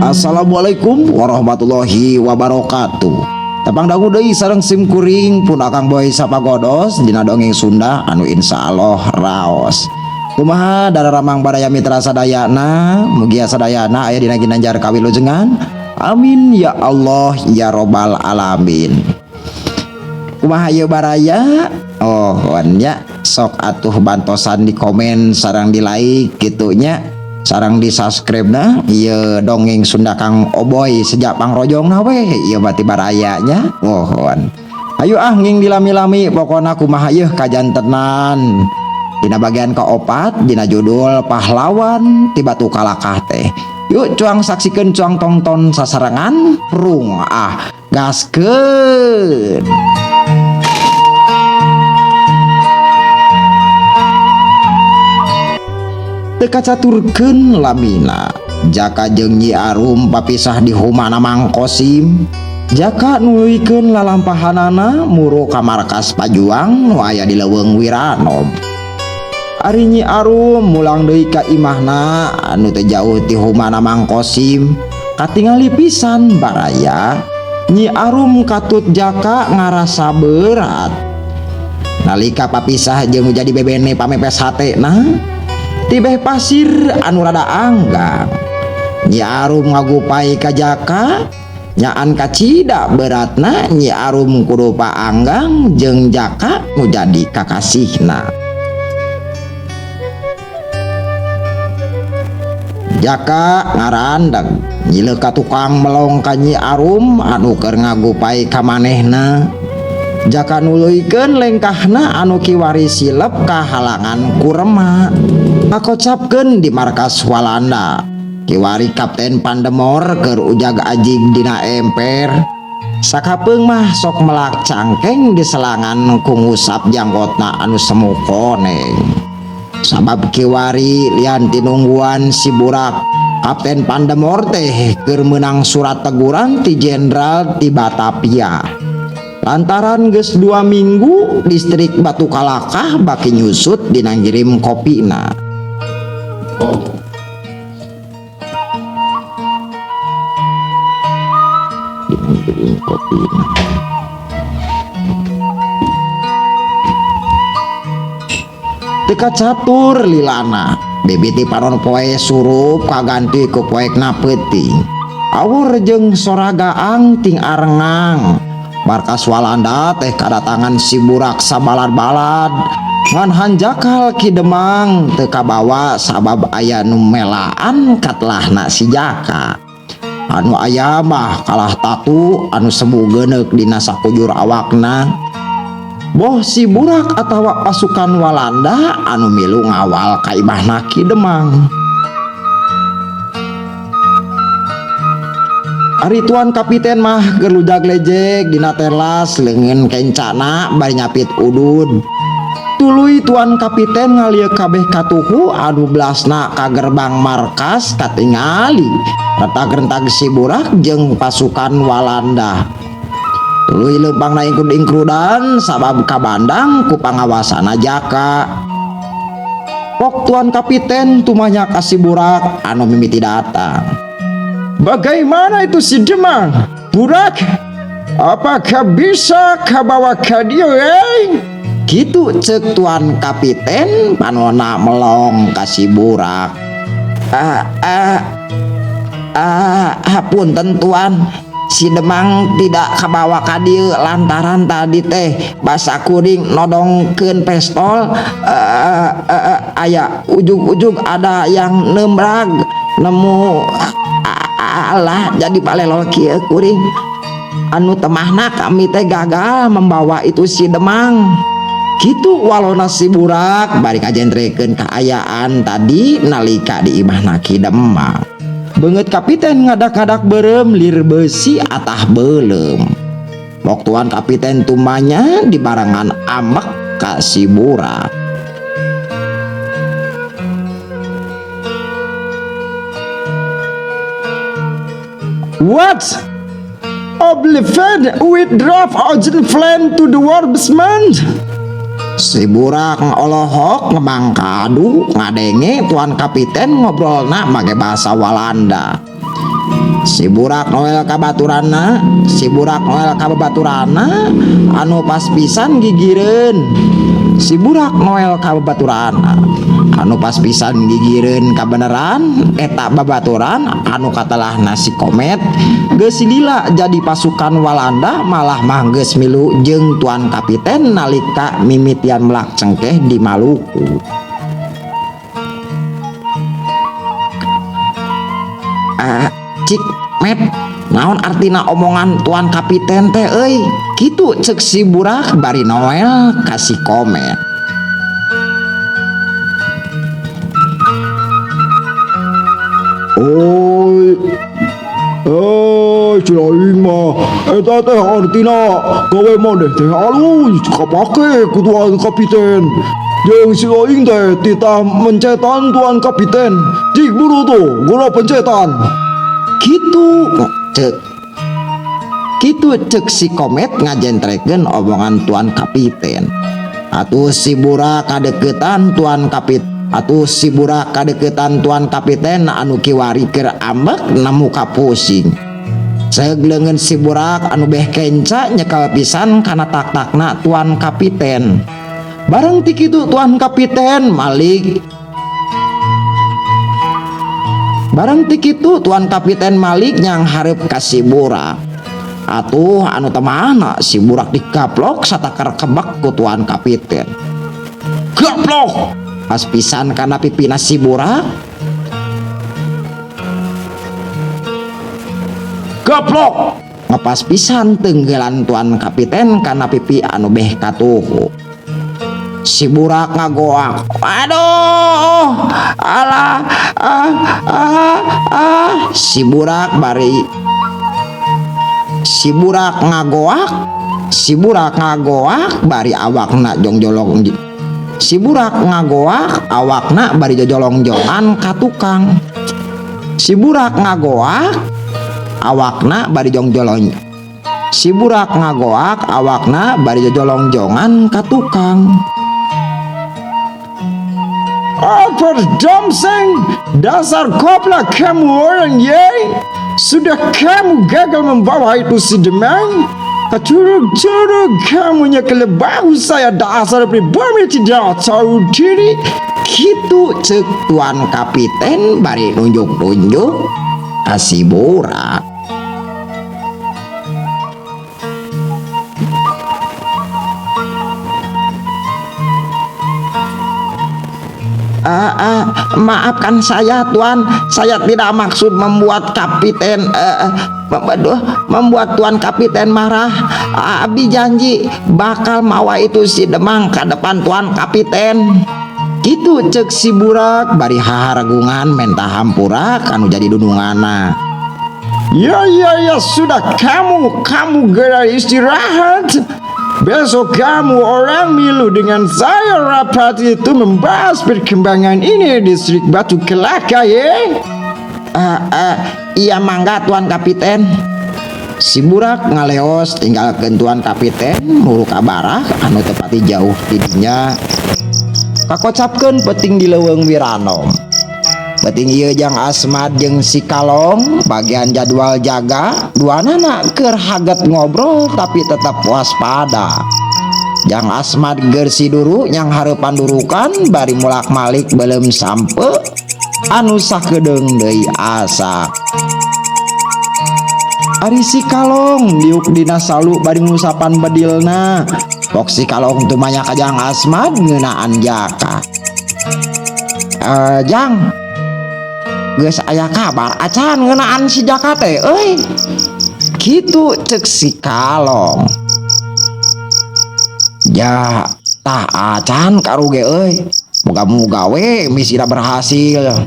Assalamualaikum warahmatullahi wabarakatuh. Tepang dangu deui sareng sim kuring pun Akang Boy Sapagodos dina dongeng Sunda anu insyaallah raos. Kumaha dararamang baraya mitra sadayana, mugia sadayana aya dina ginanjar kawilujengan. Amin ya Allah ya robbal alamin. Kumaha ieu baraya? Oh nya sok atuh bantosan di komen sareng di like kitu nya. Sareng di subscribe na ieu dongeng Sunda Kang Oboy sejak pangrojongna we ieu berarti baraya nya. Mohon. Ayo ah nging dilami-lami pokona kumaha ieu kajantenan. Dina bagian keopat dina judul Pahlawan ti Batu Kalakah teh. Yuk cuang saksikeun cuang tongton sasarengan rung ah gaskeun. Teu kacaturkeun lamina Jaka jeung Nyi Arum papisah di humana Mang Kosim. Jaka nuluykeun lalampahanana muru ka markas pajuang nu aya di leuweung Wiranom. Ari Nyi Arum mulang deui ka imahna anu teu jauh ti humana Mang Kosim. Katingali pisan baraya Nyi Arum katut Jaka ngarasa berat. Nalika papisah jeung nu jadi bebene pamepes hatena tibeh pasir anu rada anggang. Nyi Arum ngagupai ka Jaka nyaan kacida beratna Nyi Arum kudu paanggang jeung Jaka nu jadi kakasihna. Jaka ngarandeg nyileuh ka tukang melong ka Nyi Arum anu keur ngagupai ka manehna. Jaka nuluykeun lengkahna anu kiwari silep kahalangan ku rema. Kakocapkeun di markas Walanda. Kiwari Kapten Pandemor keur ujag ajig dina emper. Sakapeung mah sok melak cangkeng di selangan ku ngusap janggotna anu semu koneng. Sabab kiwari lian tinungguan si Burak, Kapten Pandemor teh keur meunang surat teguran ti Jenderal ti Batavia. Lantaran geus 2 minggu distrik Batu Kalakah baki nyusut dina ngirim kopina. Dina ngirim kopina. Teu kacatur lilana, bibiti panon poe surup kaganti ku poekna peuting. Awur jeung soragaang ting arengang. Markas Walanda teh kadatangan si Burak sabalad-balad. Ngan hanjakal Ki Demang teu kabawa sabab aya nu melaan katelahna si Jaka. Anu aya mah kalah tatu anu semu geuneuk dina sakujur awakna. Boh si Burak atawa pasukan Walanda anu milu ngawal ka imahna Ki Demang. Ari tuan kapiten mah keur lujag lejeg dina telas leungeun kencana bari nyapit udud. Tuluy tuan kapiten ngalieu kabeh katuhu anu belasna ka gerbang markas katingali retag-rentag si Burak jeung pasukan Walanda. Tuluy leumpangna ingkrud-ingkrudan sabab kabandang ku pangawasana Jaka. Pok tuan kapiten tumanya ka si Burak anu mimiti datang. Bagaimana itu si Demang? Burak, apakah bisa kabawa ka dieu eh? Gitu cek tuan kapiten panona melong ka si Burak. Punten tuan, si Demang tidak kabawa ka dieu lantaran tadi teh basa kuring nodongkeun pestol, aya ujug-ujug ada yang nembrag nemu Allah jadi palelol kieu kuring. Anu temahna kami teh gagal membawa itu si Demang. Gitu walona si Burak bari kajentrekeun kaayaan tadi nalika di imahna Ki Demang. Beungeut kapiten ngadak-ngadak beureum lir beusi atah beuleum. Waktuan kapiten tumanya dibarengan amek ka si Burak. What? Oblivion with draft urgent plan to the war basement? Si Burak ngolohok ngemang kadu ngadenge tuan kapiten ngobrolna make bahasa Walanda. Si Burak Noel ka baturanna, si Burak Noel ka babaturanna anu pas pisan gigireun. Si Burak Noel ka babaturanna anu pas pisan gigireun kabeneran eta babaturan anu katelahna si Komet geus lila jadi pasukan Walanda malah mah geus milu jeung Tuan Kapiten nalika mimitian melak cengkeh di Maluku. Cik Met, naon artina omongan Tuan Kapiten teh euy? Kitu ceuk si Burak bari Noel ka si Komet. Oi, eh, cil aing mah eta teh artina gawe maneh teh alus kapake ku Tuan Kapiten. Jeung si aing teh titah mencetan Tuan Kapiten. Cik buru tuh, guna pencetan. Kitu ceuk si Komet ngajentrekeun omongan Tuan Kapiten. Atuh si Burak kadeukeutan Tuan Kapit atuh si Burak kadeukeutan Tuan Kapiten anu kiwari keur ambek nemu kapusing. Seug leungeun si Burak anu beh kenca nyekel pisan kana tak-takna Tuan Kapiten. Bareng ti kitu Tuan Kapiten Malik Bareng ti kitu Tuan Kapiten Malik nyang hareup ka si Burak. Atuh anu teu mana si Burak digaplok satakar kebek ku Tuan Kapiten. Gaplok! Pas pisan kana pipina si Burak. Gaplok! Ngepas pisan tenggelan Tuan Kapiten kana pipi anu beh katuhu. Si Burak ngagoak. Aduh, alah, ah, ah, ah. Si Burak bari Si Burak ngagoak, si Burak ngagoak bari awakna jongjolong. Si Burak ngagoak awakna bari jojolongjongan ka tukang. Si Burak ngagoak awakna bari jongjolong. Si Burak ngagoak awakna bari jojolongjongan ka tukang. Apa domseng? Dasar goblok kamu orang ye. Sudah kamu gagal membawa itu si Demang. Kacurug-curug kamunya kelebau saya dasar pribumi tidak tahu diri. Kitu ceuk Tuan Kapiten bari nunjuk-nunjuk ka si Burak. Maafkan saya Tuan, saya tidak maksud membuat kapiten membuat Tuan Kapiten marah. Abi janji bakal mawa itu si Demang ke depan Tuan Kapiten. Kitu ceuk si Burak bari haharagungan menta hampura kanu jadi dunungana. Ya ya ya sudah kamu gerak istirahat. Besok kamu orang milu dengan saya rapat itu membahas perkembangan ini di distrik Batu Kelaka ya. Iya mangga Tuan Kapiten. Si Burak ngaleos tinggalkeun Tuan Kapiten muru ka barak anu tepati jauh tidinya. Kakocapkeun peuting di leuweung Wiranom. Peuting ieu Jang Asmad jeung si Kalong bagian jadwal jaga duanana keur haget ngobrol tapi tetap waspada. Jang Asmad geur siduru nyang hareupan durukan bari mulak-malik beuleum sampe anu sakedeung deui asak. Ari si Kalong diuk dina salu bari ngusapan bedilna. Pok si Kalong tumanya ka Jang Asmad ngeunaan jaka. Jang, geus aya kabar acan ngeunaan si Jaka teh euy. Kitu ceuk si Kalong. Ja tah acan karuge euy. Moga-moga we misina berhasil.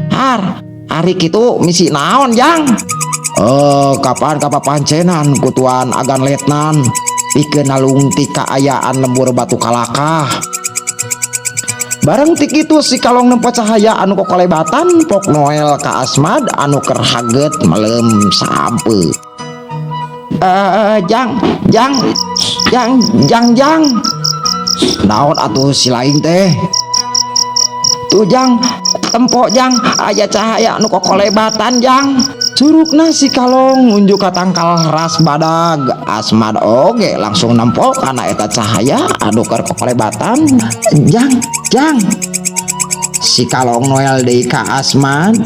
Har, ari kitu misi naon Jang? Kapan kapapancenan ku Tuan Agan Letnan pikeun nalungtik kaayaan lembur Batu Kalakah. Bareng tik itu si Kalong nempo cahaya anu kokolebatan pok Noel ka Asmad anu keur haget melem sampe. Jang, jang, jang, jang, jang. Naon atuh si lain teh? Tuh Jang, Tempo, Jang, aya cahaya nu kokolebatan, Jang, curukna si Kalong ngunjuk ka tangkal ras badag. Asmad oge langsung nempo kana eta cahaya anu keur kokolebatan. "Jang, Jang," si Kalong noel deui ka Asmad.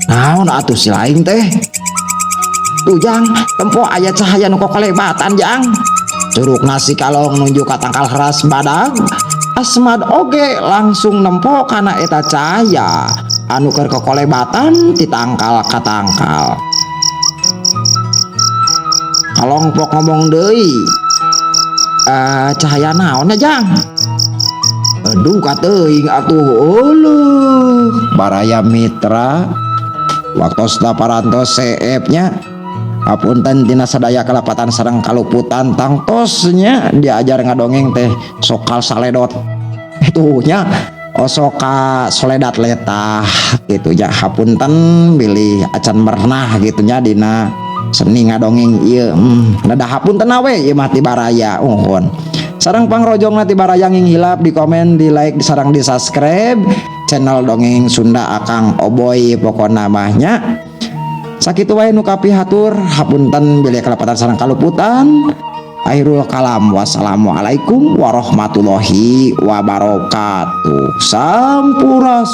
"Naon atuh si lain teh?" "Tuh, Jang, tempo aya cahaya nu kokolebatan, Jang," curukna si Kalong nunjuk ka tangkal ras badag. Asmad oge langsung nempo kana eta cahaya anu keur kokolebatan ti tangkal ka tangkal. Kalong pok ngomong deui, "Eh, cahaya naon ya, Jang?" "Aduh, kateuing atuh." Euleuh, baraya mitra, waktosna parantos seep nya. Apunten tina sadaya kalepatan sareng kaluputan. Tangtosnya diajar ngadongeng teh sokal saledot itu nya, osok ka soledat letah gitu ya. Hapunten bilih acan merenah gitu nya dina seni ngadongeng ieu. Nada hapunten we ieu mah ti baraya. Uhun sareng pangrojong ti baraya, nging hilap di komen, di like, sareng di subscribe channel Dongeng Sunda Akang Oboy. Pokona mah nya sakitu wae nu kapihatur. Hapunten bilih kalepatan sareng kaluputan. Akhirul kalam, wassalamualaikum warahmatullahi wabarakatuh. Sampurasun.